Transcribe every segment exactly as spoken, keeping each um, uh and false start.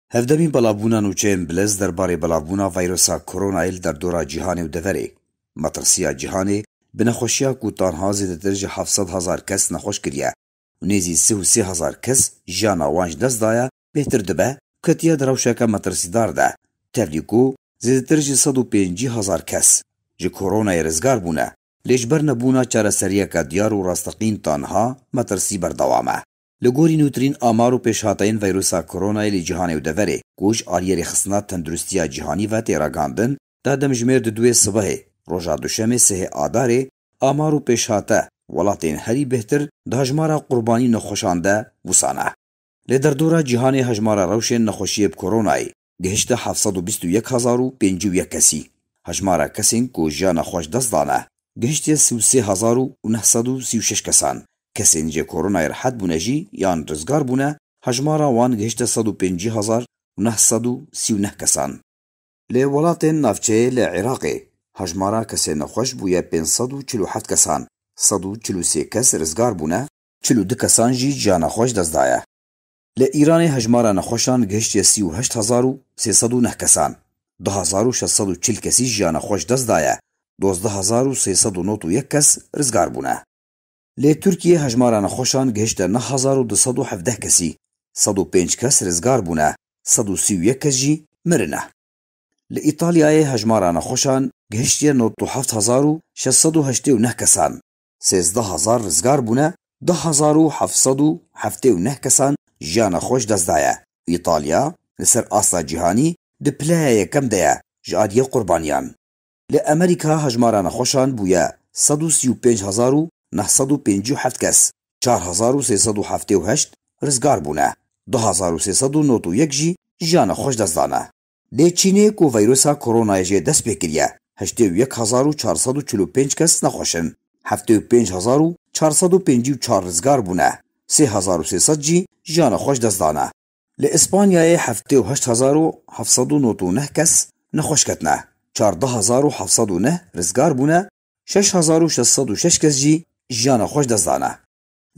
Hevdemîn belavbûna nûçeyên biliz derbarê belavbûna vîrusa koronayê li derdora cîhanê û deverê. Metirsiya cîhanê bi nexweşiya ku tanha zêdetir ji heft sed hezar kes nexweş kiriye û nêzî sih û sê hezar kes jiyana wan ji dest daye, bêhtir dibe û ketiye di rewşeke metirsîdar de. Tevlî ku zêdetir ji sed û pêncî hezar kes ji koronayê rizgar bûne, lê ji ber nebûna çareseriyeke diyar û rasteqîn ta niha metirsî berdewam e. Li gorî nûtirîn amar û pêşhateyên vîrusa koronayê li cîhanê û deverê, ku ji aliyê rêxistina tenduristiya cîhanî ve tê ragihandin, ta demjimêr di duwê sibehê, roja duşemê sihê Adarê, amar û pêşhate welatên herî bêhtir di hejmara qurbanî nexweşan de wisa ne. Li derdora cîhanê hejmara rewşên nexweşiyê bi koronayê gihişte heft sed û bîst û yek hezar û pêncî û yek kesî. Hejmara kesên ku jiyana xwe ji dest dane gihiştiye sî û sê hezar û neh sed û sî û şeş kesan. Kesên ji koronayê rihet bûne jî yan rizgar bûne, hejmara wan gihişte sed û pêncî hezar û neh sed û sî û neh kesan. Li welatên navçeyê li Iraqê hejmara kesên nexweş bûye pênc sed û çil û heft kesan, sed û çil û sê kes rizgar bûne, çil û du kesan jî jiyana xwe ji dest daye. Li Îranê hejmara nexweşan gihiştiye sî û heşt hezar û sê sed û neh kesan, du hezar û şeş sed û çil kesî jiyana xwe ji dest daye, dozdeh hezar û sê sed û nod û yek kes rizgar bûne. Lê Tirkiyê hejmara nexweşan gihişte neh hezar û du sed û hevdeh kesî, sed û pênc kes rizgar bûne, sed û sî û yek kes jî mirine. Li Îtalyayê hejmara nexweşan gihiştiye nod û heft hezar û şeş sed û heştê û neh kesan, sêzdeh hezar rizgar bûne, du hezar û heft sed û heftê û neh kesan jiyana xwe ji dest daye. Îtalya li ser asta cîhanî di pileya yekem de ye ji aliyê qurbaniyan. Li Amerîka hejmara nexweşan bûye sed û sî û pênc hezar û neh sed û pêncî û heft kes, çar hezar û sê sed û heftê û heşt rizgar bûne, du hezar û sê sed û nod û yek jî jiyana xwe ji dest dane. Lê Çînê ku vîrusa koronayê jê dest pê kiriye, heştê û yek hezar û çar sed û çil û pênc kes nexweş in, heftê û pênc hezar û çar sed û pêncî û çar rizgar bûne, sê hezar û sê sed jî jiyana xwe ji dest dane. Li Îspanyayê heftê û heşt hezar û heft sed û nod û neh kes nexweş ketine, çardeh hezar û heft sed û neh rizgar bûne, şeş hezar û şeş sed û şeş kes jî jiyana xwe ji dest dane.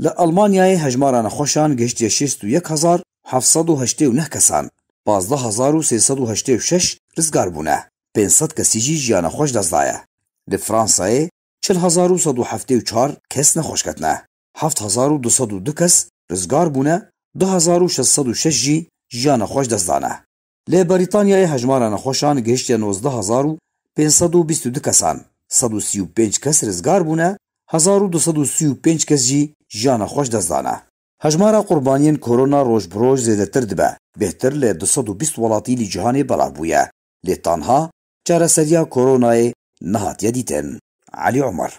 Li Almanyayê hejmara nexweşan gihiştiye şêst û yek hezar heft sed û heştê û neh kesan, pazdeh hezar û sê sed û heştê û şeş rizgar bûne, pênc sed kesî jî jiyana xwe ji dest daye. Li Fransayê çil hezar û sed û heftê û çar kes nexweş ketine, heft hezar û du sed û du kes rizgar bûne, du hezar û şeş sed û şeş jî jiyana xwe ji dest dane. Li Brîtanyayê hejmara nexweşan gihiştiye nozdeh hezar û pênc sed û bîst û du kesan, sed û sî û pênc kes rizgar bûne, hezar û du sed û sî û pênc kes jî jiyana xwe ji dest dane. Hejmara qurbaniyên korona roj bi roj zêdetir dibe, bêhtir li du sed û bîst welatî li cîhanê belav bûye. Lê tanha çareseriya koronayê nehatiye dîtin. Elî Omer.